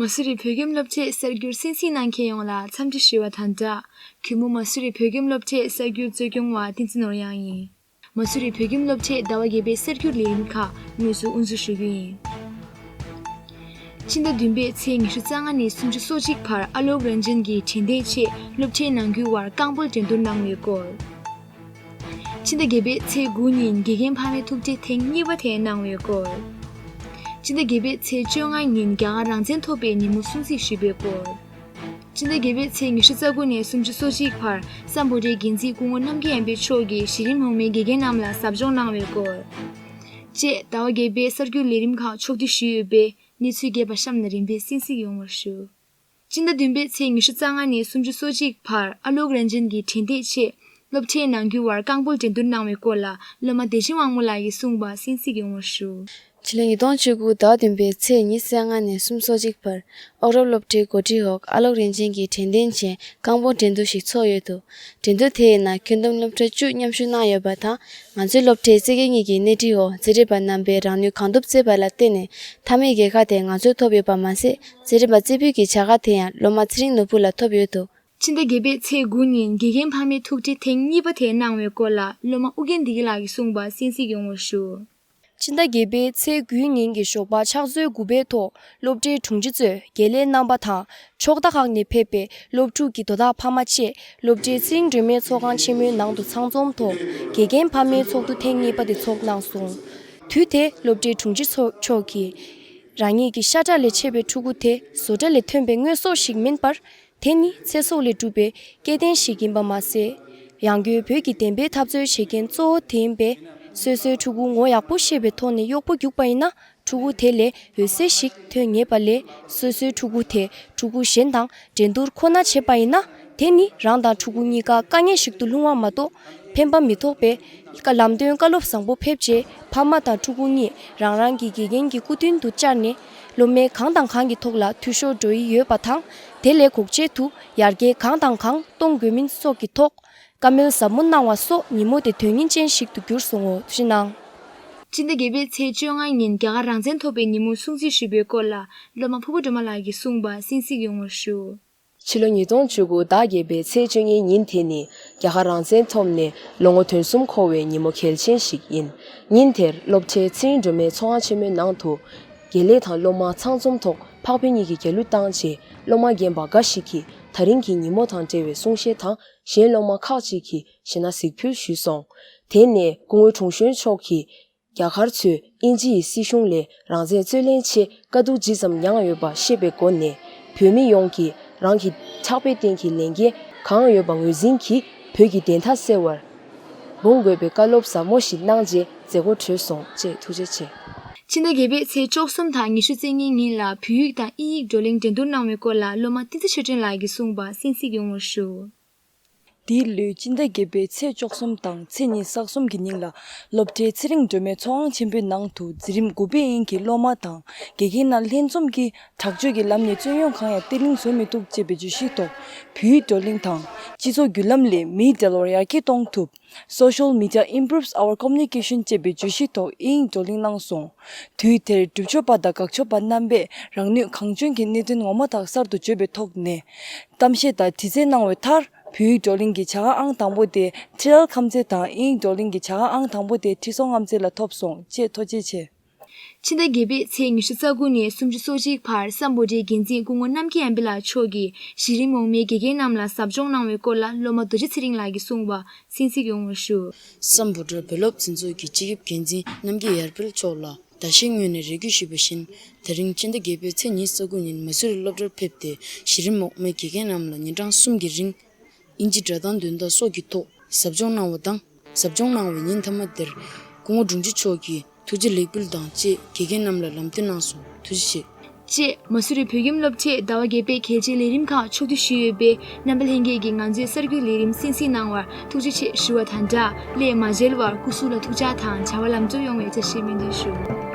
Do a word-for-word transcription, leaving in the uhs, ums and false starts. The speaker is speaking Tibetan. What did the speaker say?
མ་སུ་རི་བོད་ཁྱིམ་སློབ་གྲྭའི་གསར་འགྱུར་གསན་གཟིགས་གནང་མཁན་ཡོངས་ལ་འཚམས་འདྲི་ཞུ་བ་དང་སྦྲགས། གུས་མོ་མ་སུ་རི་བོད་ཁྱིམ་སློབ་གྲྭའི་གསར་འགྱུར་གཙོ་སྐྱོང་བ་བསྟན་འཛིན་ནོར་གཡང་ཡིན། མ་སུ་རི་བོད་ཁྱིམ་སློབ་གྲྭས་ཟླ་བ་བརྒྱད་པའི་གསར་འགྱུར་ལས་རིམ་ཁག་དངོས་སུ་དབུ་འཛུགས་ཞུ་རྒྱུ་ཡིན། ཕྱི་ཟླ་བདུན་པའི་ཚེས་ཉི་ཤུ་རྩ་ལྔ་ནས་སུམ་ཅུ་སོ་གཅིག་བར་ཨ་ལོག་རན་ཇན་གྱི་དྲན་རྟེན་ཆེད་སློབ་གྲྭའི་ནང་ཁུལ་བར་རྐང་སྤོལ་འགྲན་བསྡུར་གནང་བའི་སྐོར། ཕྱི་ཟླ་བརྒྱད་པའི་ཚེས་དགུ་ཉིན་དགེ་རྒན་ཕ་མའི་ཐུག་འཕྲད་ཐེངས་གཉིས་པ་དེ་གནང་བའི་སྐོར། ཕྱི་ཟླ་བརྒྱད་པའི་ཚེས་བཅོ་ལྔ་ཉིན་རྒྱ་གར་རང་བཙན་ཐོབ་པའི་ཉིན་མོ་སྲུང་བརྩི་ཞུས་པའི་སྐོར། ཕྱི་ཟླ་བརྒྱད་པའི་ཚེས་ཉི་ཤུ་རྩ་དགུ་ནས་སུམ་ཅུ་སོ་གཅིག་བར་སམ་བྷོ་ཊའི་འགན་འཛིན་སྐུ་ངོ་རྣམ་རྒྱལ་དབྱངས་དཔལ་མཆོག་གིས་གཞི་རིམ་འོག་མའི་དགེ་རྒན་རྣམས་ལ་ཟབ་སྦྱོང་གནང་བའི་སྐོར། བཅས་ཟླ་བ་བརྒྱད་པའི་གསར་འགྱུར་ལས་རིམ་ཁག་ཕྱོགས་བསྡུས་ཞུས་ཡོད་པས་གནས་ཚུལ་རྒྱས་པ་གཤམ་ནས་རིམ་པས་གསན་གཟིགས་ཡོང་བར་ཞུ། ཕྱི་ཟླ་བདུན་པའི་ཚེས་ཉི་ཤུ་རྩ་ལྔ་ནས་སུམ་ཅུ་སོ་གཅིག་བར་ཨ་ལོག་རན་ཇན་གྱི་དྲན་རྟེན་ཆེད་སློབ་གྲྭའི་ནང་ཁུལ་བར་རྐང་སྤོལ་འགྲན་བསྡུར་གནང་བའི་སྐོར་ལ་སློབ་མ་བདེ་ཆེན་དབང་མོ་ལགས་ཀྱིས་གསུངས་པ་གསན་གཟིགས་ཡོང་བར་ཞུ། ཕྱི་ལོ་ཉིས་སྟོང་བཅུ་དགུ་ཟླ་བ་བདུན་པའི་ཚེས་ཉི་ཤུ་རྩ་ལྔ་ནས་སུམ་ཅུ་སོ་གཅིག་བར་ཨོག་རོབ་སློབ་གྲྭའི་འགོ་ཁྲིད་འོག་ཨ་ལོག་རན་ཅན་གྱི་དྲན་རྟེན་ཆེད་རྐང་སྤོལ་འགྲན་བསྡུར་ཞིག་ཚོགས་ཡོད་འདུག་འགྲན་བསྡུར་དེའི་ནང་ཁྱོན་བསྡོམས་སློབ་གྲྭ་བཅུ་མཉམ་ཞུགས་གནང་ཡོད་པ་དང་། ང་ཚོའི་སློབ་གྲྭའི་རྩེད་འགྲན་གཉིས་ཀྱི་སྣེ་ཁྲིད་འོག་རྩེད་འགྲན་པ་རྣམ་པས་རང་ནུས་གང་ཐུབ་རྩེས་པ་ལ་བརྟེན་ནས་མཐའ་མའི་རྒྱལ་ཁ་དེ་ང་ཚོས་ཐོབ་ཡོད་པ་མ་ཟད། རྩེད་འགྲན་པ་རྩེ་ཕུད་ཀྱི་བྱ་དགའ་དེ་ཡང་སློབ་མ་ཚེ་རིང་ནོར་བུ་ལ་ཐོབ་ཡོད་འདུག་ཕྱི་ཟླ་བརྒྱད་པའི་ཚེས་དགུ་ཉིན་དགེ་རྒན་ཕ་མའི་ཐུག་འཕྲད་ཐེངས་གཉིས་པ་དེ་གནང་བའི་སྐོར་ལ་སློབ་མ་ཨུ་རྒྱན་བདེ་སྐྱིད་ལགས་ཀྱིས་གསུངས་པ་གསན་གཟིགས་ཡོང་བར་ཞུ། ཕྱི་ཟླ་བརྒྱད་པའི་ཚེས་དགུའི་ཉིན་གྱི་ཞོགས་པ་ཕྱག་ཚོད་དགུ་པའི་ཐོག་སློབ་གྲྭའི་དྲུང་ཆེ་གཙོས་དགེ་ལས་རྣམ་པ་དང་། ཕྱོགས་མཐའ་ཁག་ནས་ཕེབས་པའི་སློབ་ཕྲུག་གི་དོ་བདག་ཕ་མ་བཅས་སློབ་གྲྭའི་ཚེ་རིང་སྒྲོལ་མའི་ཚོགས་ཁང་ཆེན་མོའི་ནང་དུ་ཚང་འཛོམས་ཐོག་དགེ་རྒན་ཕ་མའི་ཚོགས་འདུ་ཐེངས་གཉིས་པ་དེ་ཚོགས་གནང་སོང་། དུས་དེར་སློབ་གྲྭའི་དྲུང་ཆེ་མཆོག་གིས། རང་ཉིད་ཀྱི་ཤ་ཁྲག་ལས་མཆེད་པའི་ཕྲུ་གུ་དེ་བཟོ་གྲྭ་ལས་ཐོན་པའི་དངོས་ཟོག་ཞིག་མིན་པར། དེ་ནི་ཚེ་སྲོག་ལས་གྲུབ་པའི་སྐྱེ་ལྡན་ཞིག་ཡིན་པ་མ་ཟད། ཡང་སྒོས་བོད་ཀྱི་བདེན་པའི་འཐབ་རྩོད་བྱེད་མཁན་གཙོ་བོ་དེ་ཡིན་པས། སོ་སོའི་ཕྲུ་གུ་ངོ་ཡག་པོ་ཤེས་པའི་ཐོག་ནས་གཡོག་པོ་རྒྱུགས་པ་ཡིན་ན། ཕྲུ་གུ་དེ་ལས་འོད་ཟེར་ཞིག་ཐོན་ངེས་པ་ལས། སོ་སོའི་ཕྲུ་གུ་དེ་ཕྲུ་གུ་གཞན་དང་འགྲན་བསྡུར་ཁོ་ན་བྱེད་པ་ཡིན་ན། དེ་ནི་རང་དང་ཕྲུ་གུ་གཉིས་ཀ་དཀའ་ངལ་ཞིག་ཏུ་ལྷུང་བ་མ་གཏོགས། ཕན་པ་མི་ཐོགས་པས། ལམ་སྟོན་བཀའ་སློབ་བཟང་པོ་ཕེབས་རྗེས། ཕ་མ་དང་ཕྲུ་གུ་གཉིས་རང་རང་གི་དགེ་རྒན་གྱི་སྐུ་མདུན་དུ་བཅར་ནས། སློབ་མའི་གང་དང་གང་གི་ཐོག་ལ་འཐུས་ཤོར་འགྲོ་ཡི་ཡོད་པ་དང་། དེ་ལས་འགོག་ཆེད་དུ་ཡར་རྒྱས་གང་དང་གང་གཏོང་དགོས་མིན་སོགས་ཀྱི་ཐོག་བཀའ་མོལ་ཟབ་མོ་གནང་བ་སོགས་ཉིན་མོ་དེ་དོན་སྙིང་ཅན་ཞིག་ཏུ་གྱུར་སོང་ངོ་། ཐུགས་རྗེ་གནང་། ཕྱི་ཟླ་བརྒྱད་པའི་ཚེས་བཅོ་ལྔ་ཉིན་རྒྱ་གར་རང་བཙན་ཐོབ་པའི་ཉིན་མོ་སྲུང་བརྩི་ཞུས་པའི་སྐོར་ལ་སློབ་མ་ཕུར་བུ་སྒྲོལ་མ་ལགས་ཀྱིས་གསུངས་པ་གསན་གཟིགས་ཡོང་བར་ཞུ། ཕྱི་ལོ་ཉིས་སྟོང་བཅུ་དགུ་ཟླ་བརྒྱད་པའི་ཚེས་བཅོ་ལྔའི་ཉིན་དེ་ནི་རྒྱ་གར་རང་བཙན་ཐོབ་ནས་ལོ་ངོ་དོན་གསུམ་འཁོར་བའི་ཉིན་མོ་གལ་ཆེན་ཞིག་ཡིན། ཉིན་དེར་སློབ་གྲྭའི་ཚེ་རིང་སྒྲོལ་མའི་ཚོགས་ཁང་ཆེན་མོའི་ནང་དུ། དགེ་ལས་དང་སློབ་མ་ཚང་འཛོམས་ཐོག་འཕགས་བོད་གཉིས་ཀྱི་རྒྱལ་གླུ་བཏང་རྗེས། སློབ་མ་རྒན་པ་འགའ་ཞིག་གིས་ད་རིང་གི་ཉིན་མོ་དང་འབྲེལ་བའི་གསུང་བཤད་དང་། གཞན་སློབ་མ་ཁག་ཅིག་གིས་གཞས་སྣ་གཟིགས་ཕུལ་ཞུས་སོང་། དེ་ནས་སྐུ་ངོ་དྲུང་གཞོན་མཆོག་གིས། རྒྱ་གར་ཚོས་དབྱིན་ཇི་ཡི་སྲིད་གཞུང་ལས་རང་བཙན་རྩོད་ལེན་ཆེད་དཀའ་སྡུག་ཇི་ཙམ་མྱངས་ཡོད་པ་ཤེས་པའི་སྒོ་ནས། བོད་མི་ཡོངས་ཀྱིས་རང་གི་ཕྲག་པའི་སྟེང་གི་ལས་འགན་གང་ཡོད་པ་ངོས་འཛིན་གྱིས། བོད་ཀྱི་བདེན་མཐའ་གསལ་བར་འབུང་དགོས་པའི་བཀའ་སློབ་ཟབ་མོ་ཞིག་གནང་རྗེས་མཛད་སྒོ་གྲོལ་སོང་ཅེས་ཐུགས་རྗེ་ཆེ། ཕྱི་ཟླ་བརྒྱད་པའི་ཚེས་བཅུ་གསུམ་དང་ཉི་ཤུ་རྩ་གཉིས་ཉིན་ལ་བོད་ཡིག་དང་དབྱིན་ཡིག་བགྲོ་གླེང་འགྲན་བསྡུར་གནང་བའི་སྐོར་ལ་སློབ་མ་བསྟན་འཛིན་ཆོས་སྒྲོན་ལགས་ཀྱིས་གསུངས་པ་གསན་གཟིགས་ཡོང་བར་ཞུ། འདིའི་ལོའི་སྤྱི་ཟླ་བརྒྱད་པའི་ཚེས་བཅུ་གསུམ་དང་ཚེས་ཉི་ཤུ་རྩ་གསུམ་གྱི་ཉིན་ལ། སློབ་གྲྭའི་ཚེ་རིང་སྒྲོལ་མའི་ཚོགས་ཁང་ཆེན་པོའི་ནང་དུ་འཛིན་རིམ་དགུ་པའི་དབྱིན་གྱི་སློབ་མ་དང་དགེ་རྒན་རྣམས་ལྷན་འཛོམས་ཀྱིས་དྲག་སྤྱོད་ཀྱི་ལམ་ནས་རྩོད་ཡོང་གང་ཡང་བརྟན་བརླིང་བཟོ་མི་ཐུབ་ཅེས་པའི་བརྗོད་གཞིའི་ཐོག་བོད་ཡིག་བགྲོ་གླེང་དང་། སྤྱི་ཚོགས་བརྒྱུད་ལམ་ལས་མིའི་འབྲེལ་བ་ཡར་རྒྱས་གཏོང་ཐུབ། Social media improves our communication ཅེས་པའི་བརྗོད་གཞིའི་ཐོག་དབྱིན་ཡིག་བགྲོ་གླེང་གནང་སོང་། དུས་དེར་སྒྲུབ་སྐྱོར་པ་དང་དགག་སྐྱོར་པ་རྣམ་པས་རང་ནུས་གང་འཇོན་གྱིས་གནད་དོན་ངོ་མ་དག་གསར་དུ་བརྗོད་པའི་ཐོག་ནས་གཏམ་བཤད་དང་དྲི་རྩད་གནང་བའི་མཐར། བོད་ཡིག་བགྲོ་གླེང་གི་བྱ་དགའ་ཨང་དང་པོ་དེ་ཁྲི་ལ་ཁམས་ཚེ་དང་། དབྱིན་ཡིག་བགྲོ་གླེང་གི་བྱ་དགའ་ཨང་དང་པོ་དེ་ཁྲི་སྲོང་རྔམ་ཚེ་ལ་ཐོབ་སོང་ཅེས་ཐུགས་རྗེ་ཆེ། ཕྱི་ཟླ་བརྒྱད་པའི་ཚེས་ཉི་ཤུ་རྩ་དགུ་ནས་སུམ་ཅུ་སོ་གཅིག་བར་སམ་བྷོ་ཊའི་འགན་འཛིན་སྐུ་ངོ་རྣམ་རྒྱལ་དབྱངས་དཔལ་ལགས་མཆོག་གིས་གཞི་རིམ་འོག་མའི་དགེ་རྒན་རྣམས་ལ་ཟབ་སྦྱོང་གནང་བའི་སྐོར་ལ་སློབ་མ་རྡོ་རྗེ་ཚེ་རིང་ལགས་ཀྱིས་གསུངས་པ་གསན་གཟིགས་ཡོང་བར་ཞུ། སམ་བྷོ་ཊ་བོད་སློབ་འཛིན་ཚོགས་ཀྱི་སྤྱི་ཁྱབ་འགན་འཛིན་རྣམ་རྒྱལ་དབྱངས་དཔལ་མཆོག་ལ་ཟླ་ཤས་སྔོན་ནས་རེ་སྐུལ་ཞུས་པ་བཞིན། དེ་རིང་སྤྱི་ཟླ་བརྒྱད་པའི་ཚེས་ཉི་ཤུ་རྩ་དགུ་ཉིན་མ་སུ་རི་སློབ་གྲྭར་ཕེབས་ཏེ། གཞི་རིམ་འོག་མའི་དགེ་རྒན་རྣམས་ལ་ཉིན་གྲངས་གསུམ་གྱི་རིང་། དབྱིན་ཇི་སྒྲ་གདངས་འདོན་སྟངས་སོགས་ཀྱི་ཐོག་ཟབ་སྦྱོང་གནང་བ་དང་། ཟབ་སྦྱོང་གནང་བའི་ཉིན་མཐའ་མ་དེར། སྐུ་ངོ་དྲུང་ཆེ་མཆོག་གིས་ཐུགས་རྗེ་ལེགས་འབུལ་དང་བཅས་དགེ་རྒན་རྣམས་ལ་ལམ་སྟོན་གནང་སོང་། ཐུགས་རྗེ་ཆེ། ཅེས་མ་སུ་རི་བོད་ཁྱིམ་སློབ་གྲྭས་ཟླ་བ་བརྒྱད་པའི་གལ་ཆེའི་ལས་རིམ་ཁག་ཕྱོགས་བསྡུས་ཞུས་ཡོད་པས། རྣམ་པ་ལྷན་རྒྱས་ཀྱིས་ང་ཚོའི་གསར་འགྱུར་ལས་རིམ་གསན་གཟིགས་གནང་བར་ཐུགས་རྗེ་ཆེ་ཞུ་བ་དང་སྦྲགས། སླད་མ་མཇལ་བར་སྐུ་གཟུགས་ལ་ཐུགས་ཅག་དང་བྱ་བ་ལམ་འགྲོ་ཡོང་བའི་བཀྲ་ཤིས་སྨོན་འདུན་ཞུ།